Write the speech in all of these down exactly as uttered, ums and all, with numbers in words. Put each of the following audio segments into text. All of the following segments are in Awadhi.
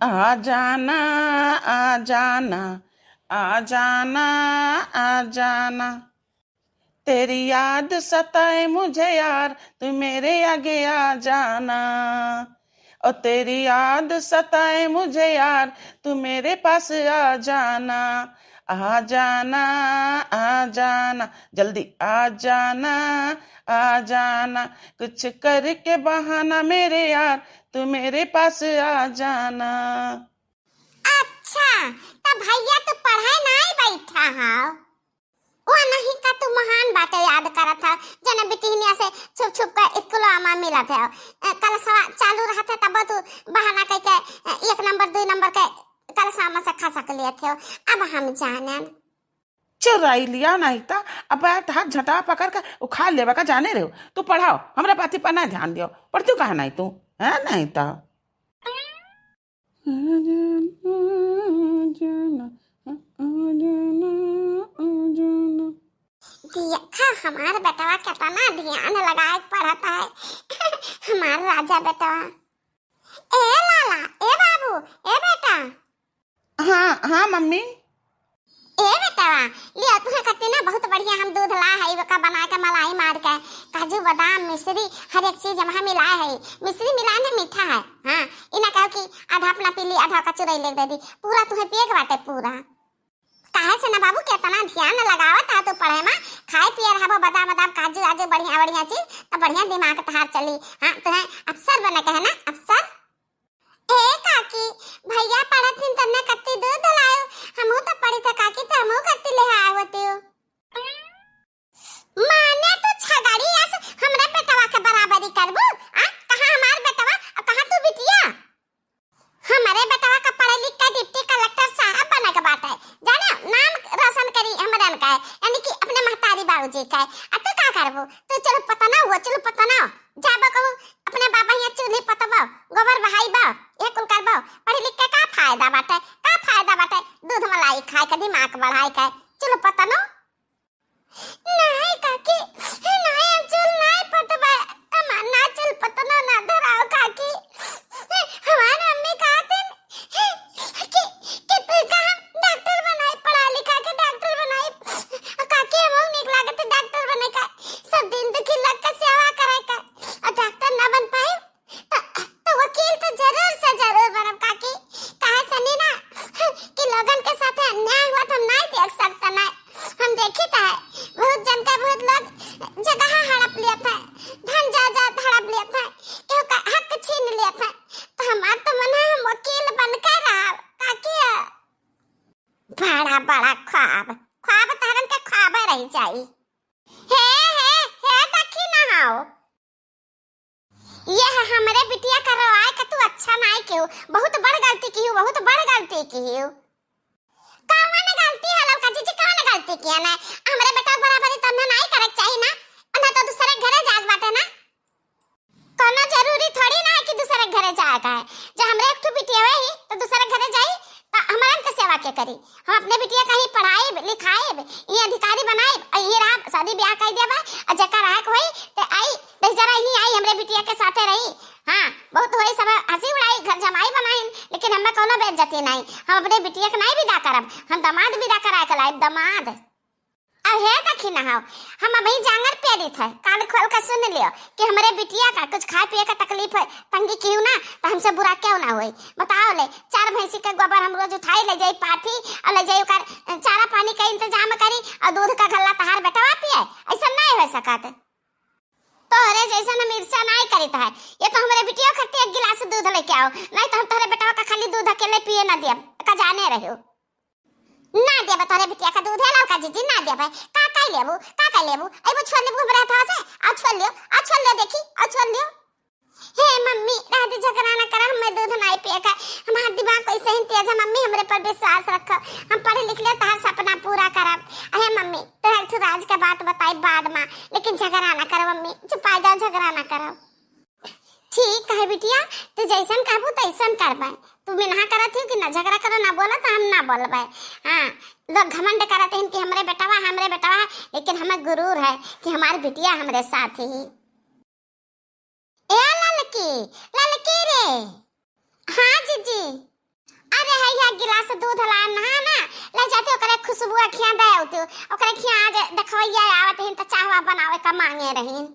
आ जाना, आ जाना, आ जाना, आ जाना। तेरी याद सताए मुझे यार, तू मेरे आगे आ जाना। ओ तेरी याद सताए मुझे यार, तू मेरे पास आ जाना। आ जाना, आ जाना, जल्दी आ जाना, आ जाना। कुछ करके बहाना मेरे यार, तू मेरे पास आ जाना। अच्छा, त भैया तू पढ़े नाई बैठा हव? ओ नहीं का तू महान बाटे याद करत हव, जने बिटिहनिया से छुप छुप के स्कूलवा में मिलत हव। ए, कलसवा चालू रहत है तब तू बहाना कइके, ए, एक नंबर, दुई नंबर के कलसवा में से खसक लेत हव। अब हम जानन। चुराई लिया नहीं त, अब बैठ हाथ झटा पकड़ के उखाड़ लेबा का जाने रहो। तू पढ़ाओ, हमरा बाती पर ना ध्यान दियो। पढ़ती काहे नहीं तू? है नहीं त। देखा हमार बेटवा केतना ध्यान लगाए के पढ़त है। हमार राजा बेटवा। ए लाला, ए बाबू, ए बेटा। हाँ, हाँ मम्मी। ए बेटवा, लियो तुहे खातिर ना बहुत बढ़िया हम दूध ला है, ओका बना के मलाई मार के, काजू, बादाम, मिश्री, हर एक चीज हम मिलाए है। मिश्री मिलाए ना मीठा है। हाँ, ई ना कहो कि आधा अपना पी ली, आधा का चुरई लेके दे दी। पूरा तुहे पिए के बाटे, पूरा। काहे से ना बाबू, केतना ध्यान लगावत है तू पढ़े में, खाए पिए रहबो बादाम, बादाम, काजू, आजू, बढ़िया, बढ़िया चीज, त बढ़िया दिमाग तहार चली। हाँ, तुहे अफसर बने के है ना, अफसर। ए काकी, भैया पढ़त हिन तन्ने कत्ती दूध लायो, हमहू त पढ़ी थे काकी, त हमहू कत्ती ले आए होती हो। माने तू छगड़ी अस हमरे बेटवा के बराबरी करबू? आ, कहाँ हमार बेटवा और कहाँ तू बिटिया? हमरे बेटवा का पढ़े लिख के डिप्टी कलेक्टर साहब बने के बाटे, जाने नाम रोशन करी हमरन का, यानी कि अपने महतारी बाबूजी का। आ तू का करबू? तू चुलपतना हुआ, चुलपतना। जाबो कहू अपने बाबा हियाँ चूल्ही पतबो, गोबर बहाइबो, ये कुल करबो। पढ़ी लिख के का फायदा बाटे, का फायदा बाटे? दूध मलाई खाए के, दिमाग बढ़ाए के, चुलपतनो। नाई काकी, नाई, हम चूल नाई पतबे, हमार ना चूल पतनो ना धराओ काकी। हमार मम्मी कहतिन कि, कि तू का हम डॉक्टर बनाई, पढ़ा लिखा के डॉक्टर बनाई। काकी, हमहू नीक लागत डॉक्टर बने का, सब दिन दुखी लोग के सेवा करे का, और डॉक्टर ना बन पाई। त, त वकील त जरूर से जरूर बनब काकी। काहे से नी ना कि लोगन के साथे अन्याय हुआ त हम नाई देख सकते ना। हम देखी त है, बहुत जन का बहुत लोग जगह हड़प लिया था, धन जायदाद हड़प लिया था, केहू का हक छीन लिया था। त हमार त मन है हम वकील बन के रहब काकी। बड़ा बड़ा ख्वाब, ख्वाब तहरन के ख्वाबे रह जाई। हे, हे, हे दखिनहा हो। यह हमरे बिटिया का रोआए का तू अच्छा नाई किहू, बहुत बड़ गलती किहू, बहुत बड़ गलती किहू। कौन गलती है ललका जीजी, कौन गलती किया ना? हमरे बेटा बराबरी तो ना नाई करे के चाही ना, उन्हें तो दूसरे घरे जाए के बाटे ना। कोनो जरूरी थोड़ी ना है कि दूसरे घरे जाए का है। जब हमरे एक ठो बिटिया ही तो दूसरे घरे जाई तो हमरन के सेवा के करी? हम अपने बिटिया का ही पढ़ाइब, लिखाइब, ये अधिकारी बनाइब, और ये रहा शादी ब्याह कर देबा, और जेकर रहे के होई ते आई, दहिजरा ही आई, हमरे बिटिया के साथे रही। हाँ, बहुत होई सब हंसी उड़ाई, घर जमाई बनाइन, लेकिन हमें कोनो बेइज्जती नहीं। हम अपने बिटिया के नहीं विदा करब, हम दामाद विदा करा के लाइब, दामाद। अब हे दखिनहा हो, हम अबही जांगर पेरित है, कान खोल के सुन लियो कि हमरे बिटिया का कुछ खाए पिए का तकलीफ है, तंगी किहू ना, तो हमसे बुरा क्यों ना होई। बताओ ले, चार भैंसी के गोबर हम रोज उठाई ले जाई पाथी और ले जाई ओकर चारा पानी का इंतजाम करी और दूध का गल्ला तहार बेटवा पिए, ऐसा नहीं हो सकत। तोहरे जैसन हम ईर्ष्या नहीं करित है, ये तो हमरे बिटिया खातिर एक गिलास दूध लेके आओ, नहीं तो हम तोहरे बेटवा का खाली दूध अकेले पिए ना दियब, का जाने रहो। ना देबे तोहरे बिटिया का दूध है ललका जीजी, ना देबे। का कई लेबू, का कई लेबू? अइबो छोड़ लेबू हमरे हाथवा से? आओ छोड़ लियो, आओ छोड़ लियो देखी, आओ छोड़ लियो। हे मम्मी, रह दे, झगड़ा ना करा, हमें दूध नाई पिए का, हमार दिमाग कैसे ही तेज है मम्मी, हमरे पर विश्वास रखो, हम पढ़ लिख ले तहार सपना पूरा करब। अहे मम्मी, तो एक ठो राज के बात बताई बाद में, लेकिन झगड़ा ना करो मम्मी, चुपाई जाओ, झगड़ा ना करो। ठीक है बिटिया, तू जैसन कहबू तैसन करबे। तू मिनहा करत ही कि ना झगड़ा करो, ना बोलो तो हम ना बोलबे। हाँ, लोग घमंड करत हैं कि हमरे बेटवा, हमरे बेटवा, लेकिन हमें गुरूर है कि हमारी बिटिया हमरे साथ ही। ए ललकी, ललकी रे। हाँ जीजी। गिलास दूध लान नहा ना, ले जाते ओकरे खुशबू अखियाँ दे आउते, ओकरे खियाँ आज देखवैया आवत हिन त चाहवा बनावे का मांगे रहीन।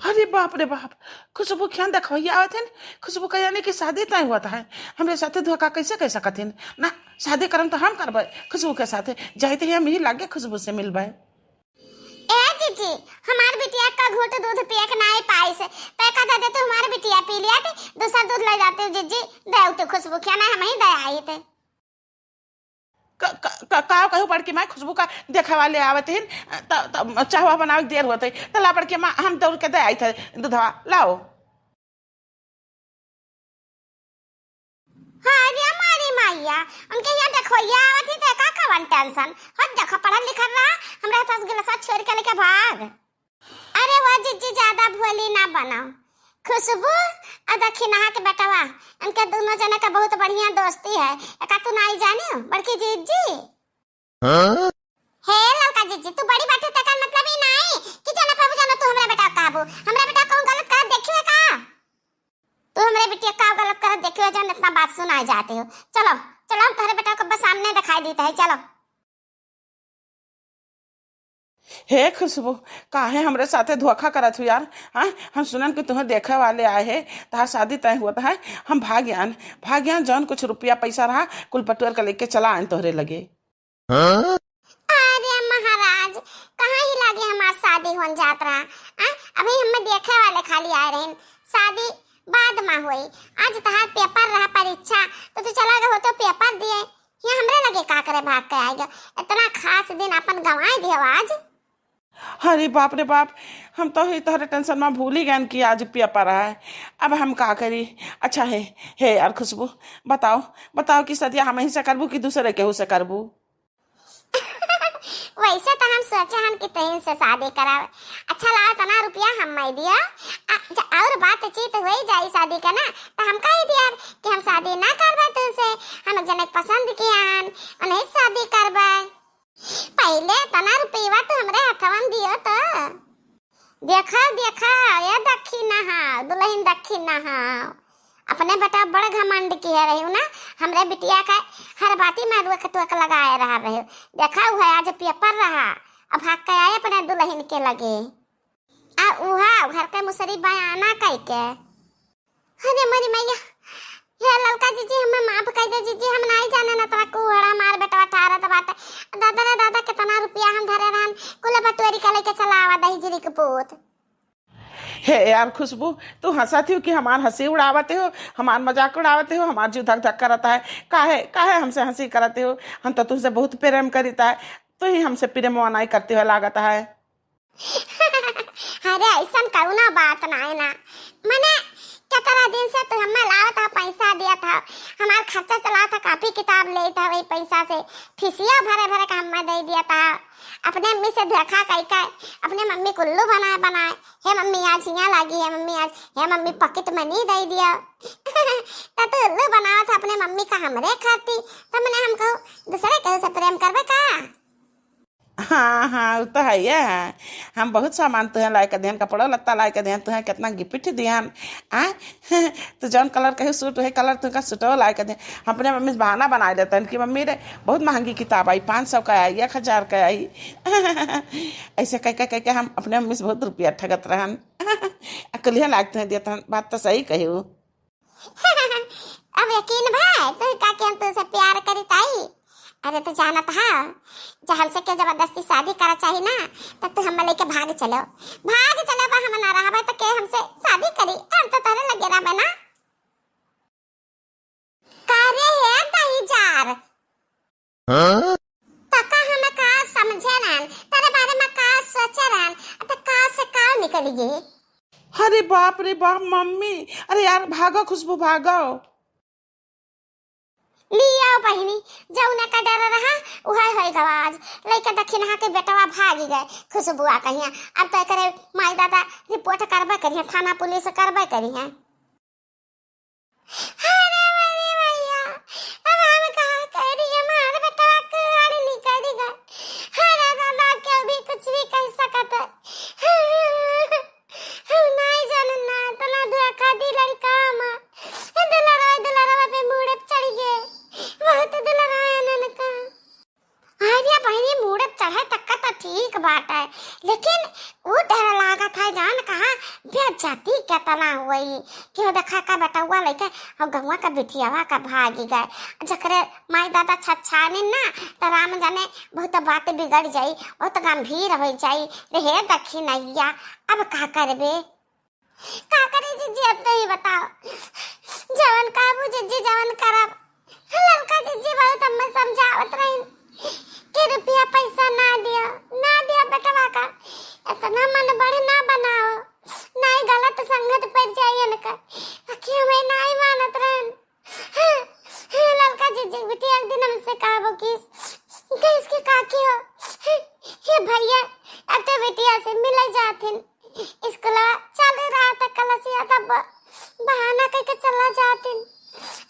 अरे बाप रे बाप, खुशबू खियाँ देखवैया आवत हिन। खुशबू का यानी कि शादी तय हुआ था, हमरे साथे धोखा कैसे कर सकत हिन? ना, शादी करम तो हम करबे खुशबू के साथे, जाइत ही हम ही लागे खुशबू से मिलबे। ए जीजी, हमार बिटिया का घूंट दूध पिए के नाई पाइस, तो एक आधा दे तू हमार बिटिया पी लिया थे, दूसर दूध ले जाते हो जीजी, दे तू खुशबू खियाँ ना हम ही दे आई थे। क-, क-, क-, का कहू बड़की माई, खुशबू का देखावा ले आवत हिन, त, त चाहवा बनावे के देर होत है, त ला बड़की माँ हम दौड़ के दे आई थे दूधवा, लाओ। अरे हमारी मैया, उनके यहाँ देखवैया आवत ही तो का कवन tension? हो देखो पढ़ल लिखल रहा, हमरा दस गिलास छोड़ के लेके भाग। अरे वो जीजी ज्यादा भोली ना बनाओ। खुशबू और दखिनहा के बेटवा, इनके दोनों जने का बहुत बढ़िया दोस्ती है। एका तू नाई जानियो बड़की जीजी? हाँ? हे ललका जीजी, तू बड़ी बात है, तेकर मतलब ई नाई कि जाना पाबू जाना तू हमरा बेटा का कहबू। हमरा बेटा कहूँ गलत करत देखियो है का? तू हमरे बिटिया का गलत करत देखियो, जान इतना बात सुनाए जाते हो। चलो, चलो, हम तोहरे बेटा को बस सामने दिखाई देता है, चलो। हे खुशबू, काहे हमरे साथे धोखा करत हो यार? हाँ, हम सुनन कि तुम्हें देखे वाले आए हैं, तहार शादी तय हुआ है। हम भाग यान, भाग यान, जौन कुछ रुपया पैसा रहा, कुल बटोर के लेके चला आन तोहरे लगे। हाँ? अरे महाराज, कहाँ ही लागे हमार शादी होन जात रहा? आ, अभी हमें देखे वाले खाली आए रहे, शादी बाद में हुई। आज तहार पेपर रहा परीक्षा, तो तू चला गए होते पेपर दिए, यहाँ हमरे लगे का करे भाग के आए गए? इतना खास दिन अपन गंवाए दियो आज। अरे बाप रे बाप, हम तो ही तोहरे tension में भूल ही गए कि आज पेपर है। अब हम का करी? अच्छा है, हे यार खुशबू, बताओ, बताओ कि सदिया हम ही से करबू कि दूसरे केहू से करबू? वैसे तो हम सोचे हन कि तोहिन से शादी करावे। अच्छा लाओ, तना रुपया हम मैं दिया। आ, ज-, और बातचीत हो ही जाई शादी का ना, तो हम कह दिया कि हम शादी ना करबे तुमसे, हम एक जने के पसंद किया हन, उन्हें शादी करबे। पहले तना रुपया तो हमरे हथवा में दियो तो। देखा, देखा, ये दखिनहा, दुलहिन दखिनहा। अपने बेटा बड़ घमंड किहे रही ना, हमरे बिटिया का हर बाती में रोक टोक लगाए रहा रहे। देखा, उहे आज पेपर रहा, अब भाग के आए अपने दुलहिन के लगे। आ उहा घर के मुसरी बयाना कई के। अरे मोरी मैया, हे ललका जीजी, हमें माफ कर दे जीजी, हम नाई जाने ना तोरा कुहड़ा मार बेटवा ठारत बाटे। दादा रे दादा, कितना रुपया हम धरे रहन, कुल बटोरी के लेके चला आवा दहिजरी के पूत। हे यार खुशबू, तू हंसत हो कि हमार हंसी उड़ावत हो, हमार मजाक उड़ावत हो, हमार जीव धक धक करत है। काहे, काहे हमसे हंसी करत हो? हम तो तुमसे बहुत प्रेम करीता है, तू ही हमसे प्रेम नाई करते हो लागत है। अरे ऐसन कउनो बात नाई ना, मने केतना दिन से तू हमें लावत हा, पैसा दिया था, हमार खर्चा चला था, कॉपी किताब ले था, वही पैसा से फीसिया भरे भरे के हमें दे दिया था। अपने अम्मी से धोखा कई के अपने मम्मी को उल्लू बनाए बनाए, हे मम्मी आज हियाँ लागी, हे मम्मी आज, हे मम्मी पॉकेट मनी दे दिया। तो तू उल्लू बनावा था अपने मम्मी का हमरे खाती, तो मने हम कहू दूसरे केहू से प्रेम करबे का? हाँ, हाँ, उ तो है ये है। हम बहुत सामान तुहें लाए के देहन, कपड़ो लत्ता लाए के देहन, तुहें कितना गिफ्ट दिहन। आ? तू जौन कलर कहे सूट, वही कलर तुहका सूटो लाए के देहन। हम अपने मम्मी से बहाना बनाए देतन कि मम्मी रे, बहुत महंगी किताब आई, पाँच सौ का आई, एक हजार का आई। ऐसे कह के, कह के हम अपने मम्मी से बहुत रुपया ठगत रहन। अकुलिया लागते हैं देतन, बात तो सही कही। अब यकीन भा तू का कि हम तुझसे प्यार करी ताई? अरे तू जानत हा, जब हमसे के जबरदस्ती शादी करा चाही ना, तो तू हम लेके भाग चलो, भाग चलो। बा हम ना रहबे तो के हमसे शादी करी? हम तो तोरे लगे रहबे ना। का रे हे दही जार, हाँ? तका हम का समझे रहन, तेरे बारे में का सोचे रहन, त का से का निकल गए? अरे बाप रे बाप मम्मी, अरे यार भागो खुशबू भागो। लियो बहिनी, जौने का डर रहा उहे होई गवा आज। लइका दखिनहा के बेटवा भागी गए खुशबुआ कहिया। अब तो एकरे माई दादा रिपोर्ट करबे करिया, थाना पुलिस करबे करिया। अरे मेरे भैया, अब हम कहाँ करी? हमार बेटवा कुआर निकल गए। अरे दादा, क्यों भी कुछ भी कह सकत है। हम नहीं जानन ना, इतना धोखा दी लड़का हमार। दुलरवा, दुलरवा पे मुड़े चढ़ी लेकिन उ डर लागत है, जान कहाँ बेइज्जती केतना होई। केहू देखा का बेटउआ लइके और गउँवा का बिटियावा का भागी गए। जकरे माई दादा छछानिन ना, त राम जाने बहुत बात बिगड़ जाई, बहुत गंभीर हो जाई। रे हे दखिनहिया, अब का करबे? का करी जिज्जी, अब तू ही बताओ। जवन कहबू जिज्जी, जवन करब। ललका जिज्जी बहुत हमें समझावत रहिन कि रुपया पैसा ना दिया, ना दिया बेटवा का, इतना मन बड़े ना बनाओ, नाई गलत संगत पड़ जाई इनका। बाकी हमें नाई मानत रहन। हाँ, हाँ, ललका जिज्जी बिटिया एक दिन हमसे कहबो कि, कहिस कि काकी हो, हे भैया, अब तो बिटिया से मिले जाथिन। स्कूलवा चल रहा था कलसिया, तब बहाना कइके चला जातिन।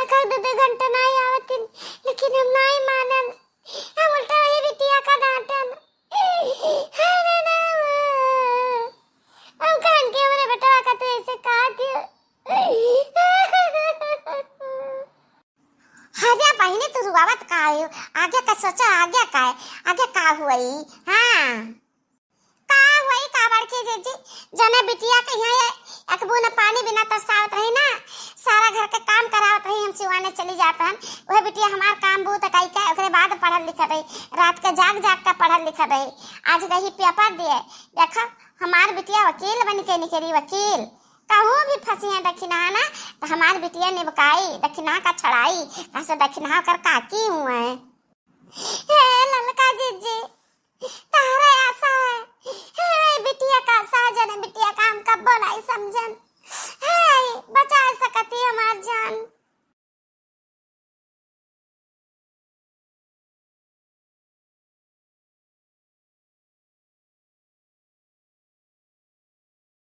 अगर दो दो घंटा नाई आवतिन, लेकिन हम नाई मानन, हम उल्टा वही बिटिया का डांटन। अरे राम, हम कहन कि हमरे बेटवा का तू ऐसे कहा दियो। अरे बहिनी, तू रुआवत का हो? आगे का सोचा, आगे का है, आगे का हुई? हाँ, का हुई का बड़की जिज्जी, जने बिटिया के यहाँ ये एक बूंद पानी बिना तरसावत रही ना, सारा घर के काम करावत रही, हम सिवाने चली जात हन, वह बिटिया हमार काम बूत कई के ओकरे बाद पढ़ल लिखल रही, रात के जाग जाग के पढ़ल लिखल रही। आज गई पेपर दिए, देखा हमार बिटिया वकील बन के निकली, वकील। कहूँ भी फंसी है दखिनहा ना, तो हमार बिटिया निबकाई, दखिनहा का छड़ाई, कहाँ से दखिनहा कर काकी हुआ है। हे ललका जिज्जी, तहरे आसा है। हे बिटिया का आसा है, जने बिटिया का हम कब्बो नाई समझन। हे बचा सकती हमार जान।